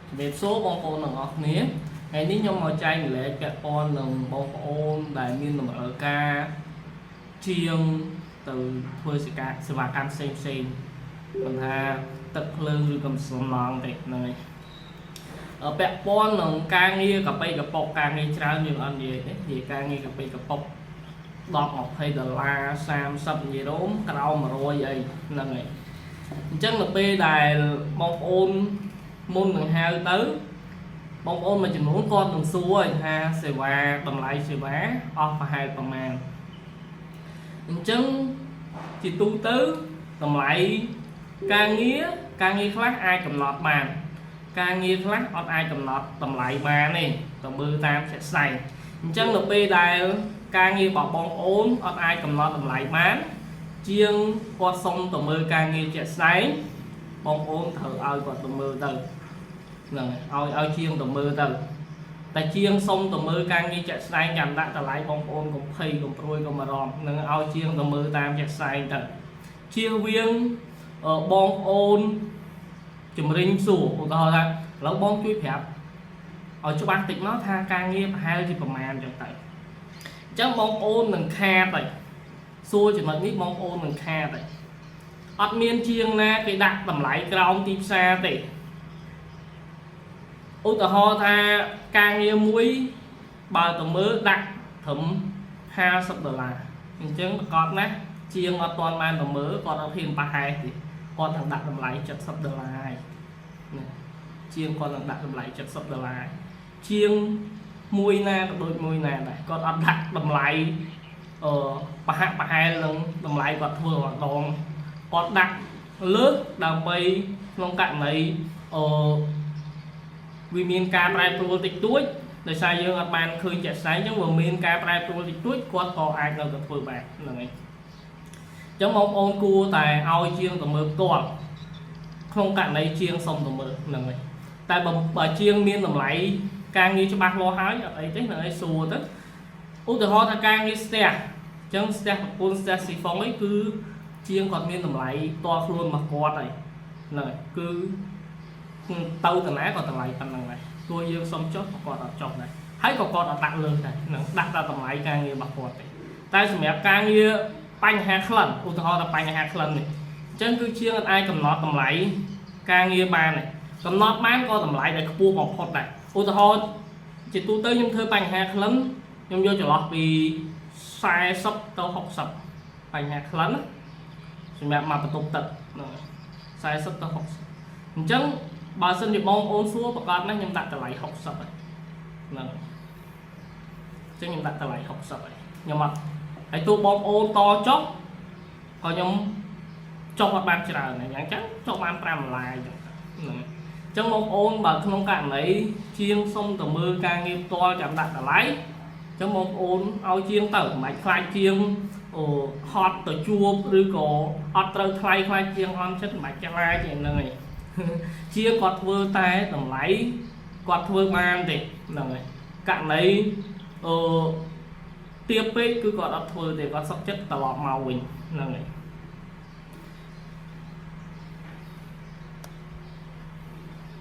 ជំរាបសួរបងប្អូនទាំងអស់គ្នាថ្ងៃនេះខ្ញុំមកចែករំលែកពាក់ព័ន្ធនឹងបងប្អូនដែលមានតម្រូវការជាងទៅធ្វើសេវាសេវាកម្មផ្សេងផ្សេងមិនថាទឹកភ្លើងឬក៏សំណងទេហ្នឹងហើយអឺពាក់ព័ន្ធនឹងការងារកប៉ីកប៉ុកការងារច្រើនយើងអត់និយាយទេនិយាយការងារកប៉ីកប៉ុក10 20ដុល្លារ30និយាយរោមក្រោម100អីហ្នឹងហើយអញ្ចឹងនៅពេលដែលបងប្អូនមុននឹងហៅទៅ បងប្អូនមួយចំនួនគាត់នឹងសួរឲ្យថាសេវាតម្លៃសេវាអស់ប្រហែលប្រមាណអញ្ចឹងជាទូទៅតម្លៃការងារការងារខ្លះអាចកំណត់បាន ការងារខ្លះអត់អាចកំណត់តម្លៃបានទេទៅមើលតាមជាក់ស្ដែងអញ្ចឹងនៅពេលដែលការងាររបស់បងប្អូនអត់អាចកំណត់តម្លៃបាន ជាងគាត់សុំទៅមើលការងារជាក់ស្ដែងបងប្អូនត្រូវឲ្យគាត់ទៅមើលទៅ ហ្នឹងហើយឲ្យឲ្យជាងទៅមើលទៅតែជាងសុំទៅមើលការងារជាក់ស្ដែងចាំដាក់តម្លៃបងប្អូនកុំភ័យកុំព្រួយកុំបារម្ភនឹងឲ្យជាងទៅមើលតាមជាក់ស្ដែងទៅជៀសវាងអឺបងប្អូនជំរិញសួរឧទាហរណ៍ថាឥឡូវបងជួយប្រាប់ឲ្យច្បាស់តិចមកថាការងារប្រហែលជាប្រមាណចឹងទៅអញ្ចឹងបងប្អូននឹងខាតហើយសួរចំណុចនេះបងប្អូននឹងខាតហើយអត់មានជាងណាគេដាក់តម្លៃក្រោមទីផ្សារទេ ឧទាហរណ៍ថាការងារមួយបើទៅមើលដាក់ត្រឹម50ដុល្លារអញ្ចឹងប្រកបណាស់ជាងអត់ទាន់បានទៅមើលគាត់អត់ហ៊ានប្រហែលទេគាត់នឹងដាក់តម្លៃ70ដុល្លារហើយណាជាងគាត់នឹងដាក់តម្លៃ70ដុល្លារជាងមួយណាក៏ដូចមួយណាដែរគាត់អត់ដាក់តម្លៃអឺប្រហាក់ប្រហែលនឹងតម្លៃគាត់ធ្វើម្ដងគាត់ដាក់លើសដើម្បីក្នុងករណីអឺ វាមានការប្រែប្រួលតិចតួចដោយសារយើងអត់បានឃើញជាក់ស្ដែងអញ្ចឹងវាមានការប្រែប្រួលតិចតួចគាត់ក៏អាចនៅតែធ្វើបានហ្នឹងហើយអញ្ចឹងបងប្អូនគួរតែឲ្យជាងទៅមើលផ្ទាល់ក្នុងករណីជាងសុំទៅមើលហ្នឹងហើយតែបើបើជាងមានតម្លៃការងារច្បាស់លាស់ហើយអត់អីទេហ្នឹងហើយសួរទៅឧទាហរណ៍ថាការងារស្ទះអញ្ចឹងស្ទះប្រពន្ធស្ទះស៊ីហ្វុងអីគឺជាងគាត់មានតម្លៃផ្ទាល់ខ្លួនរបស់គាត់ហើយហ្នឹងហើយគឺ ទៅតាណាក៏តម្លៃប៉ុណ្ណឹងដែរទោះយើងសុំចុះក៏គាត់អត់ចុះដែរហើយក៏គាត់អត់ដាក់លើសដែរនឹងដាក់តែតម្លៃការងាររបស់គាត់ទេតែសម្រាប់ការងារបញ្ហាក្លិនឧទាហរណ៍ថាបញ្ហាក្លិននេះអញ្ចឹងគឺជាងអត់អាចកំណត់តម្លៃការងារបានទេកំណត់បានក៏តម្លៃដែលខ្ពស់បំផុតដែរឧទាហរណ៍ជាទូទៅខ្ញុំធ្វើបញ្ហាក្លិនខ្ញុំយកចន្លោះពី40ទៅ60បញ្ហាក្លិនណាសម្រាប់មកបន្ទប់ទឹកហ្នឹង40ទៅ60អញ្ចឹង បើសិនជាបងប្អូនសួរប្រកាសណាស់ខ្ញុំដាក់តម្លៃ60ហើយហ្នឹងអញ្ចឹងខ្ញុំដាក់តម្លៃ60ហើយខ្ញុំអត់ហើយទោះបងប្អូនតចុះក៏ខ្ញុំចុះអត់បានច្រើនដែរអញ្ចឹងចុះបាន5ដុល្លារអញ្ចឹងហ្នឹងអញ្ចឹងបងប្អូនបើក្នុងករណីជាងសុំទៅមើលការងារផ្ទាល់ចាំដាក់តម្លៃអញ្ចឹងបងប្អូនឲ្យជាងទៅមិនបាច់ខ្លាចជាងអូហត់ទៅជួបឬក៏អត់ត្រូវថ្លៃខ្លាចជាងអន់ចិត្តមិនបាច់ខ្លាចទេហ្នឹងហើយ ជាគាត់ធ្វើតែតម្លៃគាត់ធ្វើបានទេហ្នឹងហើយករណីអឺទៀបពេកគឺគាត់អត់ធ្វើទេគាត់សុខចិត្តត្រឡប់មកវិញហ្នឹងហើយ។